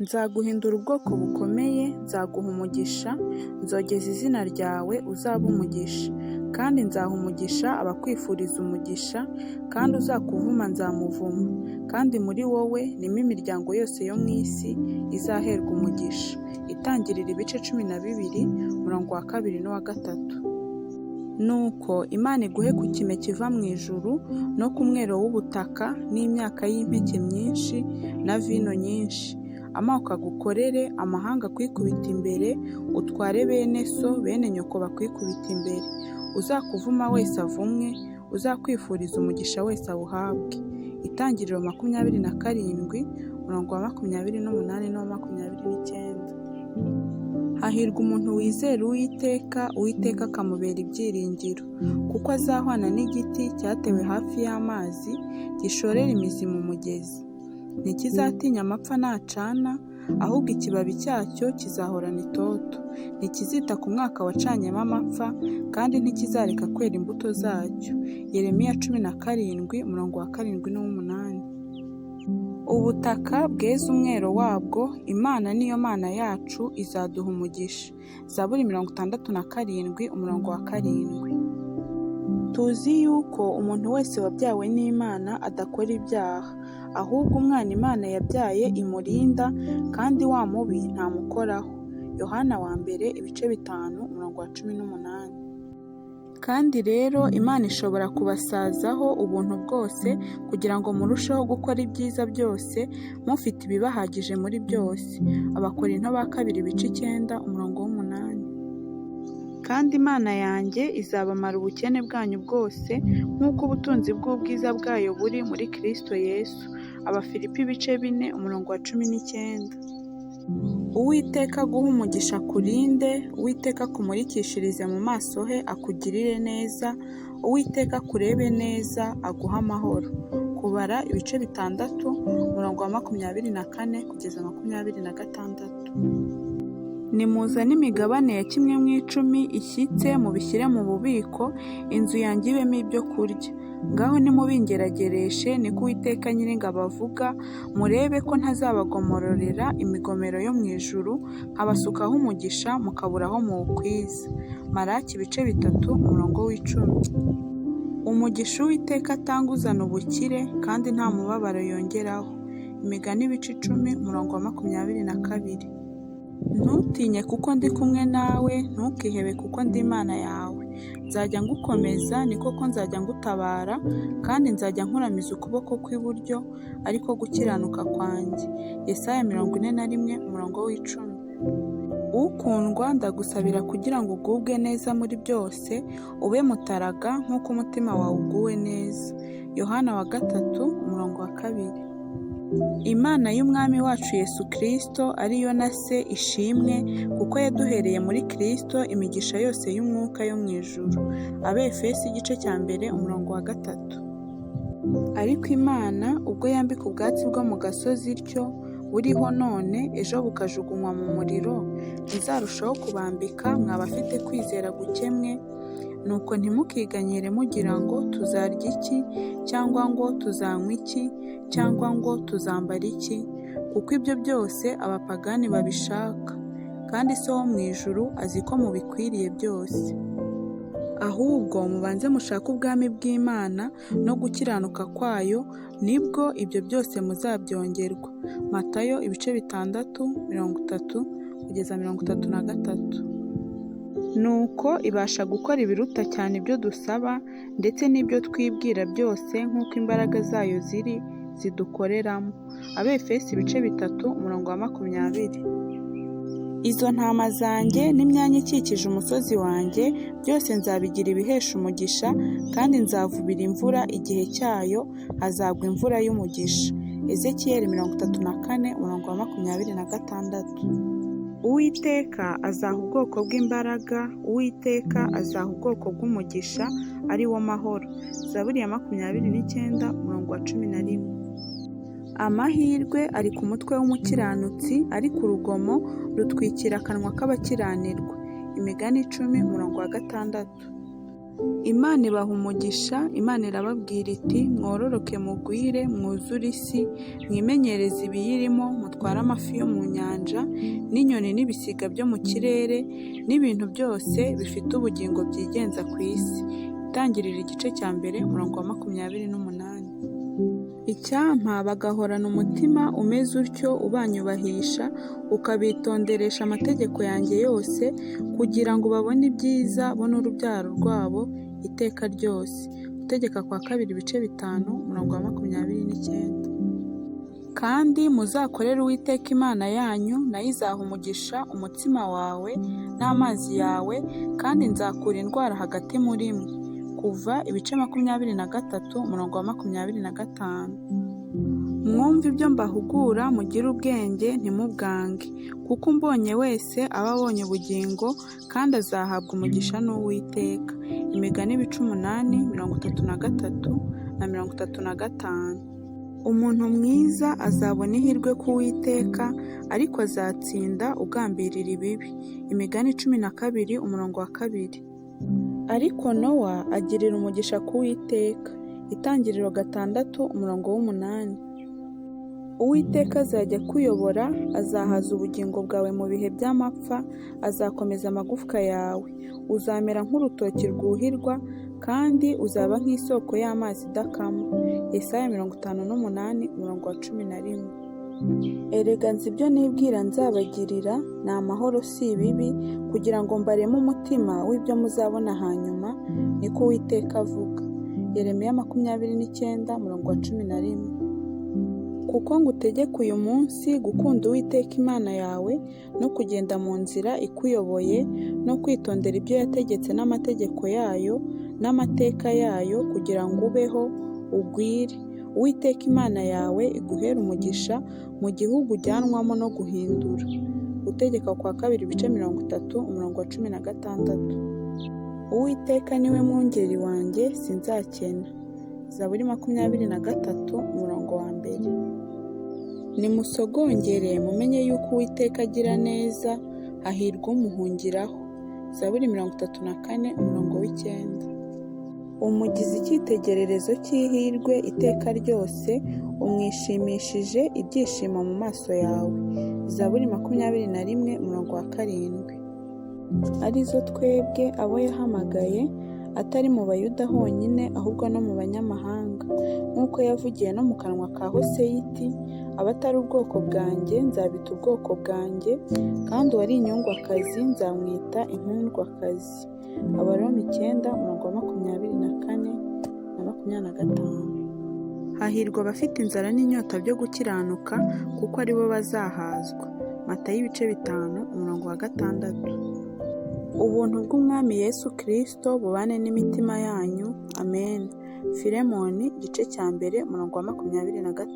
Nzaguhindura ubwoko bukomeye, nzaguha umugisha, nzogeza izina ryawe uzabe umugisha, kandi nzaha umugisha abakwifuriza umugisha, kandi uzakuvuma nzamuvuma, kandi muri wowe nimo imiryango yose yo mu isi izaherwa umugisha. Itangiriro ibice 12, umurongo wa 2 n'uwa 3. Nuko Imana iguhe ku kime kiva mu ijuru no ku mwero w'ubutaka n'imyaka y'impeke myinshi na vino nyinshi. Amoko agukorere, amahanga akwikubita imbere, utware bene so, bene nyoko bakwikubita imbere. Uzakuvuma wese avumwe, uzakwifuriza umugisha wese awuhabwe. Itangiriro 27, umurongo wa 28 n'uwa 29. Hahirwa umuntu wizera Uwiteka, Uwiteka akamubera ibyiringiro, kuko azahwana n'igiti cyatewe hafi y'amazi, gishorera imizi mu mugezi. Ntikizatinya amapfa nacana, ahubwo ikibabi cyacyo kizahorana itoto. Ntikizita ku mwaka wacanyemo amapfa, kandi ntikizareka kwera imbuto zacyo. Yeremiya 17, umurongo wa 7 n'uw'umunani. Ubutaka bweze umwero wabwo, Imana niyo Mana yacu izaduha umugisha. Zaburi 67, umurongo wa 7. Tuzi yuko umuntu wese wabyawe n'Imana adakora ibyaha, ahubwo umwana Imana yabyaye imurinda, kandi wa mubi ntamukoraho. Yohana wa mbere ibice 5, umurongo wa 18. Kandi rero Imana ishobora kubasazaho ubuntu bwose, kugira ngo murusheho gukora ibyiza byose, mufite ibibahagije muri byose. Abakorinto ba kabiri ibice 9, umurongo w'umunani. Kandi Imana yanjye izabamara ubukene bwanyu bwose, nk'uko ubutunzi bw'ubwiza bwayo buri muri Kristo Yesu. Abafilipi ibice 4, umurongo wa 19. Uwiteka aguhe umugisha akurinde, Uwiteka akumurikishirize mu maso he akugirire neza, Uwiteka akurebe neza aguhe amahoro. Kubara ibice 6, umurongo wa 24 kugeza 26. Nimuzane imigabane ya kimwe mu icumi ishyitse mubishyire mu bubiko, inzu yanjye ibemo ibyo kurya. Ngaho nimubingeragereshe, niko Uwiteka Nyiringabo avuga, murebe ko ntazabagomororera imigomero yo mu ijuru, nkabasukaho umugisha mukabura aho muwukwiza. Malaki ibice 3, umurongo w'icumi. Umugisha Uwiteka atanga uzana ubukire, kandi nta mubabaro yongeraho. Imigani ibice 10, umurongo wa 22. Ntutinye kuko ndi kumwe nawe, ntukihebe kuko ndi Imana yawe. Nzajya ngukomeza, ni koko nzajya ngutabara, kandi nzajya nkuramiza ukuboko kw'iburyo, ariko gukiranuka kwanjye. Yesaya 41, umurongo w'icumi. Ukundwa, ndagusabira kugira ngo ugubwe neza muri byose, ube mutaraga nk'uko umutima wawe uguwe neza. Yohana wa 3, umurongo wa 2. Imana y'Umwami wacu Yesu Kristo, ariyo na Se ishimwe, kuko yaduhereye muri Kristo imigisha yose y'umwuka yo mu ijuru. Abefesi igice cya 1, umurongo wa 3. Ariko Imana ubwo yambika ubwatsi bwo mu gasozi ityo, buriho none ejo bukajugunywa mu muriro, ntizarushaho kubambika mwa bafite kwizera gukemwe? Nuko ntimukiganyire mugira ngo tuzarya iki, cyangwa ngo tuzanywa iki, cyangwa ngo tuzambara iki, kuko ibyo byose abapagani babishaka, kandi So wo mu ijuru azi ko mubikwiriye byose. Ahubwo mubanze mushake ubwami bw'Imana no gukiranuka kwayo, nibwo ibyo byose muzabyongerwa. Matayo ibice 6, 30 kugeza 33. Nuko ibasha gukora ibiruta cyane ibyo dusaba ndetse n'ibyo twibwira byose, nk'uko imbaraga zayo ziri zidukoreramo. Abefesi ibice 3, umurongo wa 20. Izo ntama zanjye n'imyanya ikikije umusozi wanjye, byose nzabigira ibihesha umugisha, kandi nzavubira imvura igihe cyayo, hazagwa imvura y'umugisha. Ezekiyeli 34, umurongo wa 26. Uwiteka azaha ubwoko bw'imbaraga, Uwiteka azaha ubwoko bw'umugisha, ari wo mahoro. Zaburi ya 29, umurongo wa 11. Amahirwe ari ku mutwe w'umukiranutsi, ariko urugomo rutwikira akanwa k'abakiranirwa. Imigani 10, umurongo wa 6. Imana ibaha umugisha, Imana irababwira iti mwororoke mugwire, mwuzure isi, mwimenyereze ibiyirimo, mutware amafi yo mu nyanja, n'inyoni n'ibisiga byo mu kirere, n'ibintu byose bifite ubugingo byigenza ku isi. Itangiriro igice cya 1 umurongo wa 28. Icyampa bagahorana umutima umeze utyo ubanyubahisha, ukabitonderesha amategeko yanjye yose, kugira ngo babone ibyiza bo n'urubyaro rwabo iteka ryose. Gutegeka kwa kabiri ibice 5 umurongo wa 29. Kandi muzakorere Uwiteka Imana yanyu, nayo izaha umugisha umutsima wawe n'amazi yawe, kandi nzakura indwara hagati muri mwe. Kuva ibice 23 umurongo wa 25. Mwumve ibyo mbahugura, mugire ubwenge ntimubwange, kuko umbonye wese aba abonye ubugingo, kandi azahabwa umugisha n'Uwiteka. Imigani ibice 8 33 na 35. Umuntu mwiza azabona ihirwe ku Uwiteka, ariko azatsinda ugambirira ibibi. Imigani 12 umurongo wa 2. Ariko Nowa agirira umugisha ku Uwiteka. Itangiriro 6 umurongo wa 8. Uwiteka azajya akuyobora, azahaza ubugingo bwawe mu bihe by'amapfa, azakomeza amagufwa yawe. Uzamera nk'urutoki rwuhirwa, kandi uzaba nk'isoko y'amazi idakama. Yesaya 58 umurongo wa 11. Erega nzi ibyo nibwira nzabagirira, ni amahoro si ibibi, kugira ngo mbareme umutima w'ibyo muzabona hanyuma, niko Uwiteka avuga. Yeremiya 29 umurongo wa 11. Kuko ngutegeka uyu munsi gukunda Uwiteka Imana yawe, no kugenda mu nzira ikuyoboye, no kwitondera ibyo yategetse n'amategeko yayo n'amateka yayo, kugira ngo ubeho ugwire. Uwiteka Imana yawe iguhere umugisha mu gihugu ujyanwamo no guhindura. Gutegeka kwa kabiri ibice 30 umurongo wa 16. Uwiteka niwe mwungeri wanjye sinzakena. Zaburi 23 umurongo wa 1. Nimusogongere mumenye yuko Uwiteka agira neza, hahirwa umuhungiraho. Zaburi 34 umurongo wa 9. Umugize icyitegererezo cy'ihirwe iteka ryose, umwishimishije ibyishimo mu maso yawe. Zaburi 21 umurongo wa 7. Arizo twebwe abo yahamagaye, atari mu Bayuda honyine ahubwo no mu banyamahanga, nk'uko yavugiye no mu kanwa ka Hoseya iti, abatari ubwoko bwanjye nzabita ubwoko bwanjye, kandi uwari inyungwakazi nzamwita inkundwakazi. Abaroma 9 umurongo wa 24 na 25. Hahirwa abafite inzara n'inyota byo gukiranuka, kuko aribo bazahazwa. Matayo ibice 5 umurongo wa 6. Ubuntu bw'Umwami Yesu Kristo bubane n'imitima yanyu. Amen. Filemoni igice cya 1 umurongo wa 25.